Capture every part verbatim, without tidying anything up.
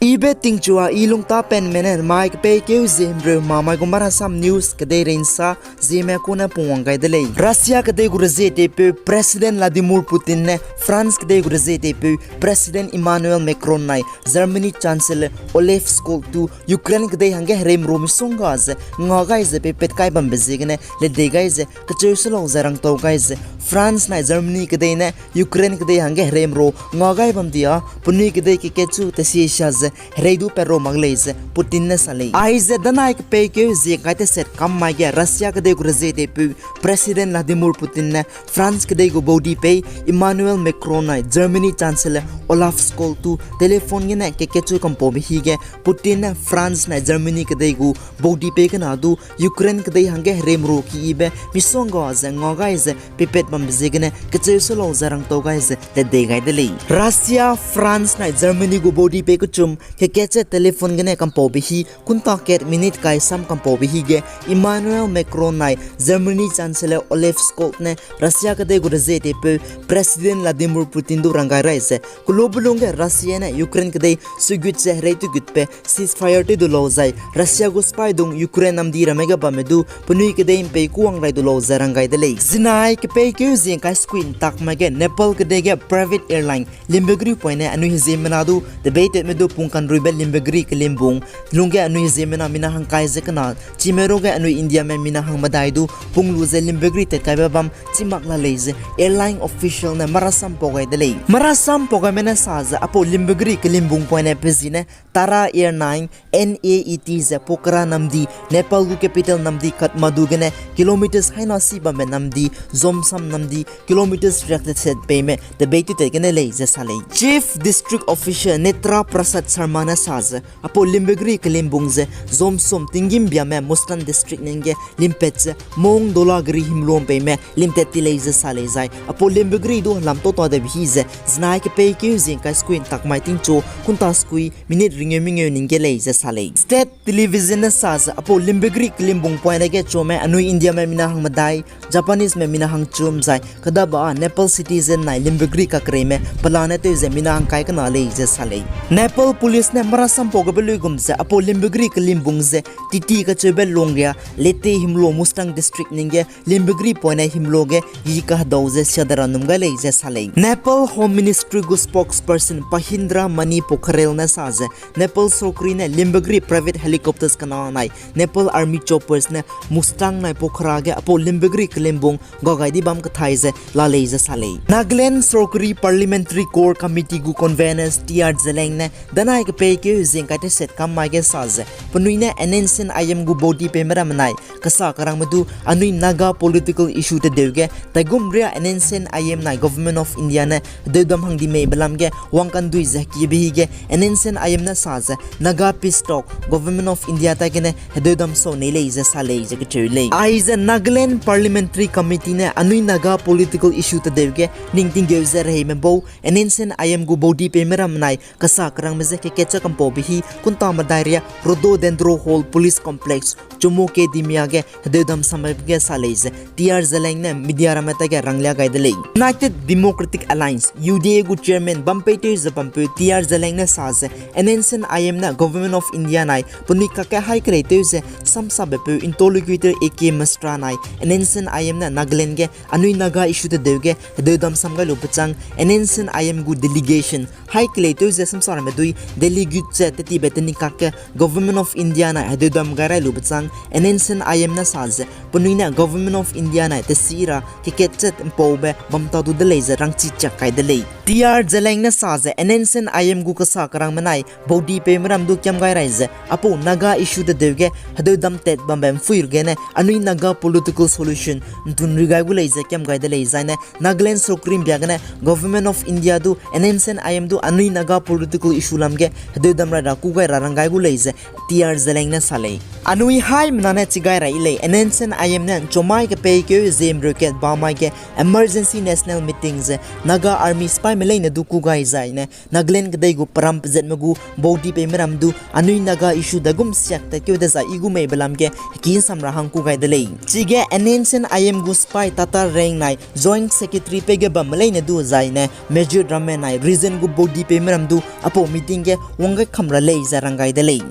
Ibe tingchua i lungtapenme ne mai kepeikeu ziemreu mamai gu Marasam News kedei reinsa zieme kune pungwang gai de lei. Russia kedei gu rezietepeu President Vladimir Putin ne France kedei gu rezietepeu President Emmanuel Macron nai Germany Chancellor Olaf Scholz tu Ukraine kedei hangge hereimru misongga ze nga gai ze peipat kai bambe ziegene ledei gai ze kecheu selau ze rangtau gai ze France nai Germany kedei ne Ukraine kedei hangge hereimru nga gai bam dia penui kedei kekatchu tesiesia ze herei du pat ro mak lei ze Putin ne sa lei. Aize danai kepeikeu ziengkai teset kam mai ge Russia kedei gu rezietepeu President Vladimir Putin ne France kedei gu baudipei Emmanuel Macron nai Germany Chancellor Olaf Scholz tu telephone gene kekatchu kampaube hige Putin ne France nai Germany kedei gu baudipei kena du Ukraine kedei hangge hereimru kiyibe misongga ze nga gai ze peipat bambe ziegene kecheu selau ze rangtau gai ze ledei gai de lei. Russia, France nai Germany gu baudipei kechum kekatche telephone gene kampaube hi kunta kat minute kai sam kampaube hige Emmanuel Macron nai Germany Chancellor Olaf Scholz ne Russia kedei gu rezietepeu President Vladimir Putin du ranggai rai ze, kelubelung ge Russia ne Ukraine kedei sugut ze herei tegutbe ceasefire tew du lau zai Russia gu sipaidung Ukraine namdi ramme ge bamme du penui kedei mpei kuwang rai du lau ze ranggai de lei. Zinai kepeikeu ziengkai sekui ntak mai ge Nepal kedei ge private airline Limbegri poine anui heziemmena du debei tetme du pung kanruibe Limbegri kelimbung lungge anui heziemmena mina hangkai ze kena chime ruge anui Indiame mina hangmedai du pung lu ze Limbegri tat kaibe bam chimak la lei ze airline official ne marasam pau gai de lei. Marasam pau gaime ne sa ze apau Limbegri kelimbung poine pe zi ne Tara Air nine N A E T ze Pokhara namdi, Nepal gu capital namdi Kathmandu gene kilometers haina si bamme namdi, Zomsam namdi kilometers riak teset peime debei tew tat gene lei ze sa lei. Chief District Officer Netra Prasad Sharma ne sa ze, apau Limbegri kelimbung ze Zomsam tinggîm biame Mustang District ning ge limpat ze Mong Dola geri himlum peime limtat ti lei ze sa lei zai, apau Limbegri du helam tau ta debe hi ze zinai kepeikeu ziengkai sekui ntak mai tingchu kunta sekui minute ringeu mengeu ning ge lei ze sa lei. State Television ne sa ze apau Limbegri kelimbung poine ge chume anui Indiame mina hangmedai, Japaneseme mina hangchum zai kedaba â Nepal citizen nai Limbegri kakereime pelane tew ze mina hangkai kena lei ze sa lei. Nepal Police ne marasam pau gabe luigum ze apau Limbegri kelimbung ze Titi kacheube lungria Lete himlo Mustang District ning ge Limbegri poine himlo ge yi kahedau ze siadera num gai lei ze sa lei. Nepal Home Ministry gu spokesperson Pahindra Mani Pokhrel ne sa ze Nepal sorkari ne Limbegri private helicopters kena nai Nepal Army choppers ne Mustang nai Pokhara ge apau Limbegri kelimbung ga gai di bam kethai ze la lei ze sa lei. Nagaland sorkari Parliamentary Core Committee gu conveners T R Zeliang ne danai kepeikeu ziengkai teset kam mai ge sa ze penui ne N S C N I M gu baudipei merame nai kesa kerangme du anui Naga political issue tedeu ge taigum ria N S C N I M nai Government of India ne hedeudam hang di meibe lam ge wangkandui ze hekiebe hige N S C N I M ne sa ze Naga peace talk Government of India ta gene hedeudam sau nei lei ze sa lei ze kecheu lei. Aize Nagaland Parliamentary Committee ne anui Naga political issue tedeu ge ning tinggeu ze reheime bau N S C N I M gu baudipei merame nai kesa kerangme je kekatche kampaube hi kunta medai ria Rhododendron Hall Police Complex, Chumukedima ge hedeudam sambe ge sa lei ze T R Zeliang ne media ramme ta ge ranglia gai de lei. United Democratic Alliance, U D A gu chairman bampeitew ze bampeu T R Zeliang ne sa ze N S C N I M ne Government of India nai penui kakge haî keleitew ze samsabepeu interlocutor A K Mishra nai N S C N I M ne Nagaland ge anui Naga issue tedeu ge hedeudam sam gai lu bechâng N S C N I M gu delegation haî keleitew ze samsaramme dui delegate ze tetibe teni kakge Government of India nai hedeudam gai rai lu bechâng N S C N I M ne sa ze penui ne Government of India nai tesi ra kekatchet mpaube bam ta du de lei ze rangchi chak kai de lei. T R Zeliang ne sa ze N S C N I M gu kesa kerangme nai baudipei meram du kiam gai rai ze apau Naga issue tedeu ge hedeudam tat bambe mphuiru gene anui Naga political solution ntunri gai gu lei ze kiam gai de lei zaine Nagaland sorkari mbia gene Government of India du N S C N I M du anui Naga political issue lam ge hedeudam rai ra kû gai ra rang gai gu lei ze T R Zeliang ne sa lei. Anui haîmena ne chi gai rai lei, N S C N I M ne nchomai kepeikeu ziemreu kat bamai ge emergency national meeting ze Naga Army sipaime leine du kû gai zaine Nagaland kedei gu peram pezatme gu baudi peime ram du anui Naga issue dagum siak tatkeu dezai i gu meibe lam ge heki nsam ra hang kû gai de lei. Chige N S C N I M gu spy Tata Reang nai Joint Secretary pei ge bamme leine du zai ne Majid ramme nai region gu baudi peime ram du apau meeting ge wang gai kam ra lei ze rang gai de lei.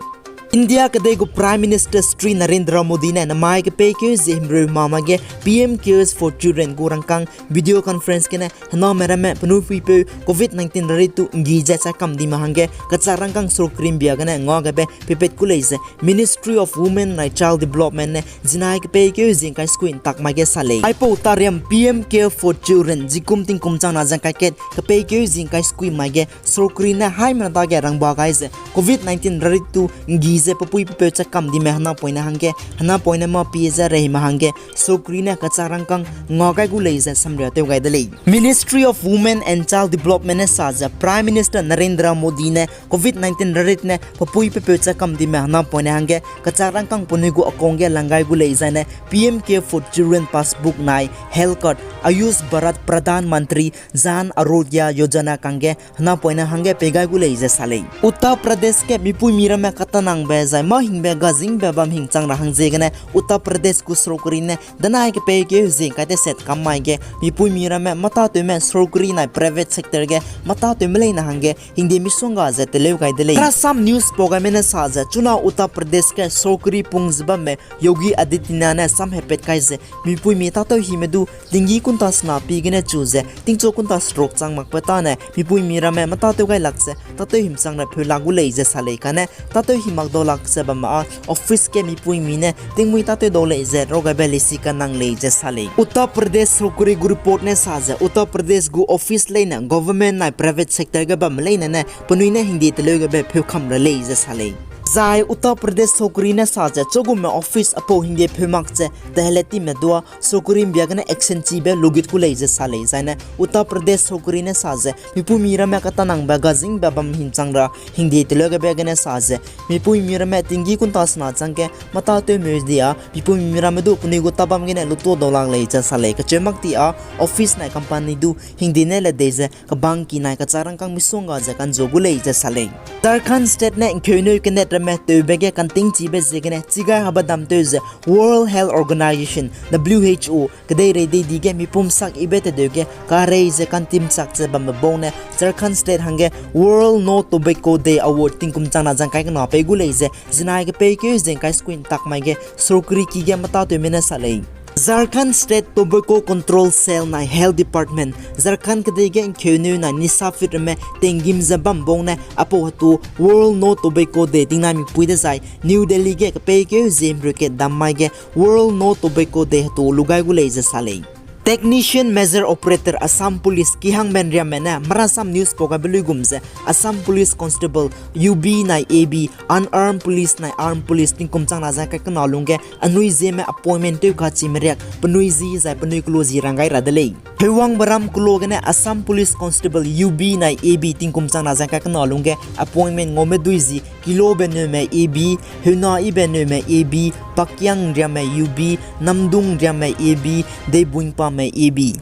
India kedei gu Prime Minister Shri Narendra Modi ne namai kepeikeu zie himreu mama ge P M Cares for Children gu rangkâng video conference gene hename ramme penui puipeu covid nineteen rari tu nggi ze chai kam dime hangge kachak rangkâng sorkari mbia gene ngua gaibe pepet gu lei ze Ministry of Women nai Child Development ne zinai kepeikeu zie ngkai sukui ntak mai ge sa lei. Aipau tariam P M Care for Children zikum tingkum chang na ze ngkai kat kepeikeu zie ngkai sukui mai ge sorkari ne haimena dage rangba gai ze covid nineteen rari tu nggi ze pepui pepeu chai kam dime henapoine hangge henapoine mâ pie ze reime hangge sorkari ne kachak rangkâng ngua gai gu lei ze samria tew gai de lei. Ministry of Women and Child Development ne sa ze Prime Minister Narendra Modi ne covid nineteen rari ne pepui pepeu chai kam dime henapoine hangge kachak rangkâng penui gu account ge lang gai gu lei zai ne P M Care for Children passbook nai health card, Ayush Bharat Pradhan Mantri Jan Arogya Yojana kangge henapoine hangge pei gai gu lei ze sa lei. Uttar Pradesh ge mipuimi ramme katanangbe zai mâ hingbe gazingbe bam hing chang ra hang ziegene Uttar Pradesh gu sorkari ne danai kepeikeu zie ngkai teset kam mai ge mipuimi ramme mâtatewme sorkari nai private sector ge mâtatewme leine hangge hingde misongga ze teleu gai de lei. Rasam news pau gaime ne sa ze chuna Uttar Pradesh ge sorkari pung ze bamme Yogi Adityanath ne samhepat kai ze mipuimi tâtew hime du tinggi kunta sena pi gene chu ze tingchu kunta seruk chang makbe tâne mipuimi ramme mâtatew gai lak ze tâtew himchang ra pheu la gu lei ze sa lei. Kane tâtew hi mak dau lak ze bamme â office ge mipuimi ne tingmui tâtew dau lei ze raw gaibe leisi kanang lei ze sa lei. Uttar Pradesh sorkari gu report ne sa ze Uttar Pradesh gu office leine government nai private sector ge bamme leine ne penui ne hingde teleu gaibe pheu kam ra lei ze sa lei. Zai Uttar Pradesh sorkari ne sa ze chugume office apau hingde pheu mak ze tehelet time dua sorkari mbia gene action chibe lugut gu lei ze sa lei. Zai ne Uttar Pradesh sorkari ne sa ze mipuimi ramme katanangbe gazingbe bam hing chang ra hingde teleu gaibe gene sa ze mipuimi ramme tinggi kunta sena changge mâtatew meu di â mipuimi ramme du penui gu tabam gene lutua dau lak lei ze sa lei. Kacheu mak ti â office nai company du hingde ne le dei ze kebang ki nai kachak rangkâng misongga ze kanzu gu lei ze sa lei. Jharkhand State ne ngkeuneu kenet ramme tewbe ge kantingchibe ziegene chigai habe damtew ze World Health Organization, W H O, kedeirei dei di ge mipum sak yibe tedeu ge karei ze kantimchak ze bambe bau ne Jharkhand State hangge World No Tobacco Day Award tingkum chang na zangkai kena pei gu lei ze zinai kepeikeu ze ngkai sukui ntak mai ge sorkari ki ge mâtatewme ne sa lei. Jharkhand State Tobacco Control Cell nai Health Department, Jharkhand kedei ge ngkeuneu nai nisa fit ramme tinggîm ze bam bau ne apau hetu World No Tobacco Day tingnai mipui dezai New Delhi ge kepeikeu ze himreu kat dam mai ge World No Tobacco Day hetu lugai gu lei ze sa lei. Technician Major Operator Assam Police kihangbe nriamme ne Marasam News pau gaibe luigum ze Assam Police Constable U B nai A B, Unarmed Police nai Armed Police tingkum chang na zangkai kena lungge anui Zeme appointment tew kachime riak penui zi zai penui kelo zi rang gai ra de lei. Heuwangbe ram kelo gene Assam Police Constable U B nai A B tingkum chang na zangkai kena lungge appointment ngaume dui zi Kilobe neume A B, Heuna Ibe neume A B, Pakiang nriamme U B, Namdung nriamme A B, Deibuingpame A B.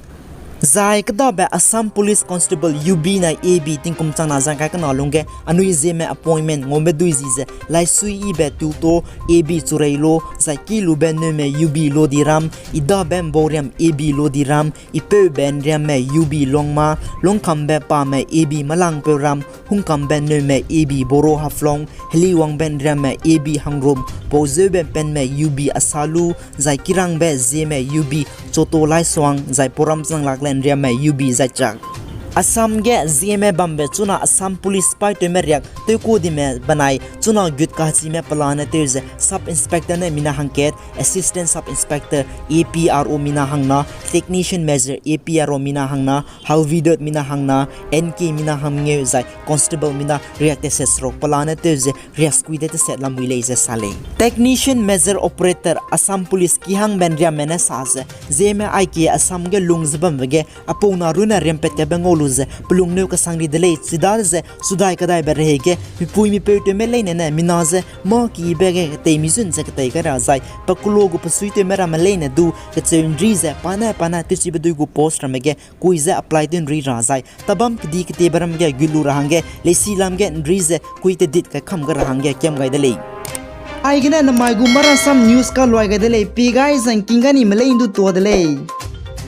Zai kedabe Assam Police Constable U B nai A B tingkum chang na zangkai kena lungge anui Zeme appointment ngaume dui zi ze Laisui Ibe Tuto A B Chureilo, zai Kilube neume U B Lodiram, Idabe Mbauriam A B Lodiram, Ipeube nriamme U B Longma, Longkambe Pame A B Malangpeuram, Hungkambe neume A B Boro Haflong, Heliwangbe nriamme A B Hangrum, Pauzeube penme U B Asalu, zai Kirangbe Zeme U B Choto Laisuang, zai Poram Changlakle nriamme U B Zaichak. Assam ge Zeme bambe chuna Assam Police paîtewme riak tewku dime benai chuna gut kachime pelane tew ze Sub Inspector ne mina hangkat, Assistant Sub Inspector, A P R O mina hangna, Technician Major, A P R O mina hangna, Havildar mina hangna, N K mina hangngeu zai Constable mina riak teset seruk pelane tew ze riak sukui de teset lamui lei ze sa lei. Technician Major Operator Assam Police kihangbe nriamme ne sa ze, Zeme aike Assam ge lung ze bambe ge apau na runne riampat kabe ngau lu ze pelung neu kasang ri de lei. Chidaze sudai kadaibe rehei ge mipui mipeu tewme leine ne mina ze mâ kibe ge ketei mizun ze ketei gai ra zai, pe kulo gu pe suitewme ramme leine du kecheu ’nri ze pa ne pa ne tewchibe dui gu post ramme ge kui ze apply tew ’nri ra zai, tabam kedi ketiebe ram ge gu lu ra hangge leisi lam ge ’nri ze kui tedit kaikham gai ra hangge kiam gai de lei. Aigene namai gu Marasam News kaluai gai de lei, pie gai zangking ga ni melei ’ndu tuâ de lei.